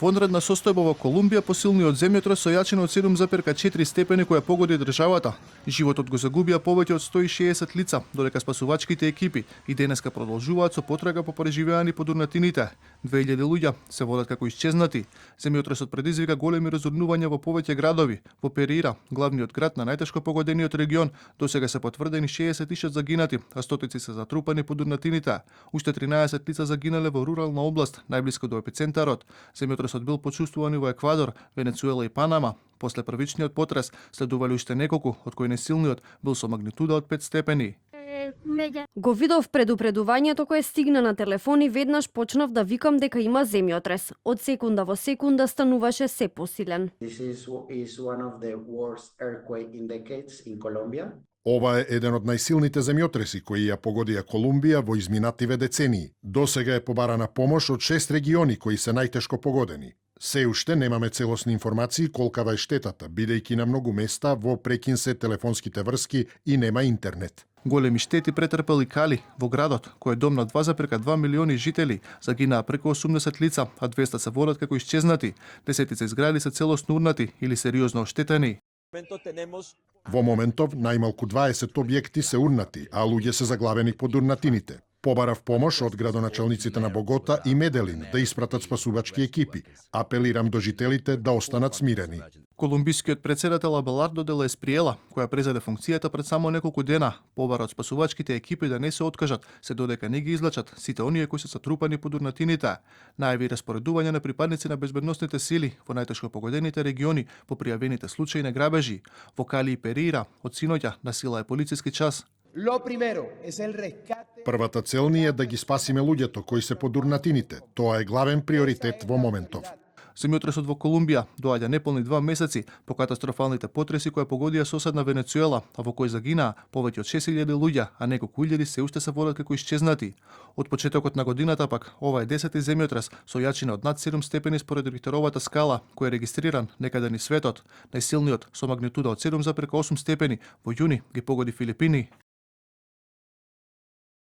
Во онредна состојба во Колумбија посилниот земјотрес со јачина од 7,4 степени која погоди државата. Животот го загубија повеќе од 160 лица, додека спасувачките екипи и денеска продолжуваат со потрага по преживеани подурнатините. 2000 луѓе се водат како исчезнати. Земјотресот предизвика големи разорнувања во повеќе градови. Во Перира, главниот град на најтешко погодениот регион, досега се потврдени 60 загинати, а стотици се затрупани подурнатините. Уште 13 лица загинале во рурална област, најблиско до епицентарот. Земјотресот бил почувствуван и во Еквадор, Венецуела и Панама. После првичниот потрес следувале уште неколку, од кои најсилниот бил со магнитуда од 5 степени. Го видов предупредувањето кое стигна на телефон и веднаш почнав да викам дека има земјотрес. Од секунда во секунда стануваше се посилен. Ова е еден од најсилните земјотреси кои ја погодија Колумбија во изминативе децении. Досега е побарана помош од 6 региони кои се најтешко погодени. Се уште немаме целосни информации колкава е штетата, бидејќи на многу места во прекин се телефонските врски и нема интернет. Големи штети претрпел и Кали, во градот, кој е дом на 2,2 милиони жители. Загинаа преку 80 лица, а 200 се водат како исчезнати. Десетица згради се целосно урнати или сериозно оштетени. Во моментов, најмалку 20 објекти се урнати, а луѓе се заглавени под урнатините. Побарав помош од градоначалниците на Богота и Меделин да испратат спасувачки екипи. Апелирам до жителите да останат смирени. Колумбискиот председател Абелардо де ла Есприела, која презеде функцијата пред само неколку дена, побара од спасувачките екипи да не се откажат, се додека не ги излачат сите оние кои се затрупани под урнатините. Најави распоредување на припадници на безбедносните сили во најтешко погодените региони по пријавените случаи на грабежи. Во Кали и Перира, од синоќа, насила е полициски час. Првата цел ни е да ги спасиме луѓето кои се под урнатините. Тоа е главен приоритет во моментов. Земјотресот во Колумбија доаѓа неполни 2 месеци по катастрофалните потреси кои погодија соседна Венецуела, а во кои загинаа повеќе од 6000 луѓе, а неколку илјади се уште се водат како исчезнати. Од почетокот на годината пак, ова е 10-ти земјотрес со јачина од над 7 степени според Рихтеровата скала, кој е регистриран некаде низ светот. Најсилниот со магнитуда од 7,8 степени во јуни ги погоди Филипини.